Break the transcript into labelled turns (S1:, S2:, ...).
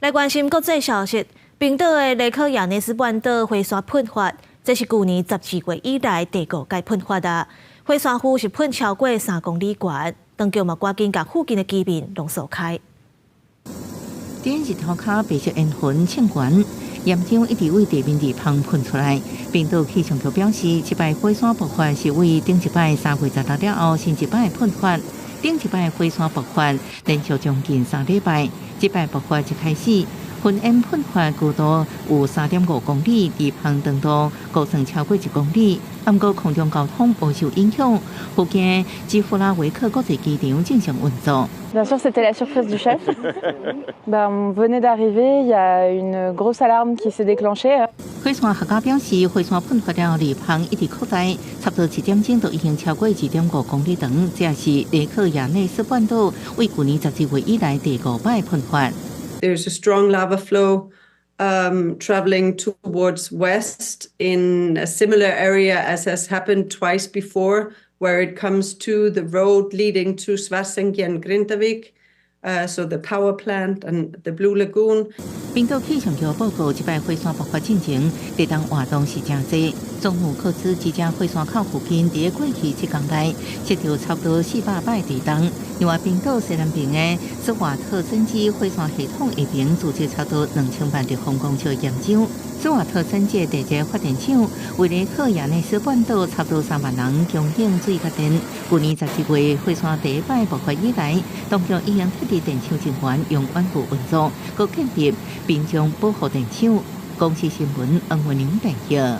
S1: 來關心國際消息，冰島的雷克雅內斯半島火山噴發，這是舊年12月以來第五擺噴發啊！火山灰是噴超過3公里懸，當局嘛趕緊共附近的居民攏疏開。
S2: 佇日頭跤白色煙雲衝懸，岩漿一直對地面佇芳噴出來。冰島氣象局表示，這擺火山爆發是對頂一擺3月16了後，新一擺噴發。頂一擺火山爆發連續將近3禮拜，這擺爆發一開始，雲煙噴發高度有3.5公里，佇芳長度高層超過1公里。毋過空中交通無受影響，附近基夫拉維克國際機場正常運作。
S3: Bien sûr, c'était la surprise du chef. Ben, on venait d'arriver, il y a une grosse alarme qui s'est déclenchée.
S2: 火山學家表示，火山噴發了後，芳一直擴大，差不多1點鐘就已經超過2.5公里長。這是雷克雅內斯半島對舊年12月以來第五擺噴發。
S4: There's a strong lava flow traveling towards west in a similar area as has happened twice before, where it comes to the road leading to Svartsengi and Grindavik, so the power plant and the Blue Lagoon.
S2: 冰島氣象局報告，這擺火山爆發進前，地動活動是誠濟。總有克斯這隻火山口附近，佇過去7天內，測著差不多400擺地動。另外，冰島西南邊的斯瓦特森基火山系統下爿貯積差不多2000萬立方公尺岩漿。斯瓦特森基第一個發電廠為雷克雅內斯半島差不多3萬人供應水佮電。舊年12月火山第一擺爆發以來，當局已經撤離電廠人員用遠距運作，閣建立民眾保護電廠。公視新聞黃文玲編譯。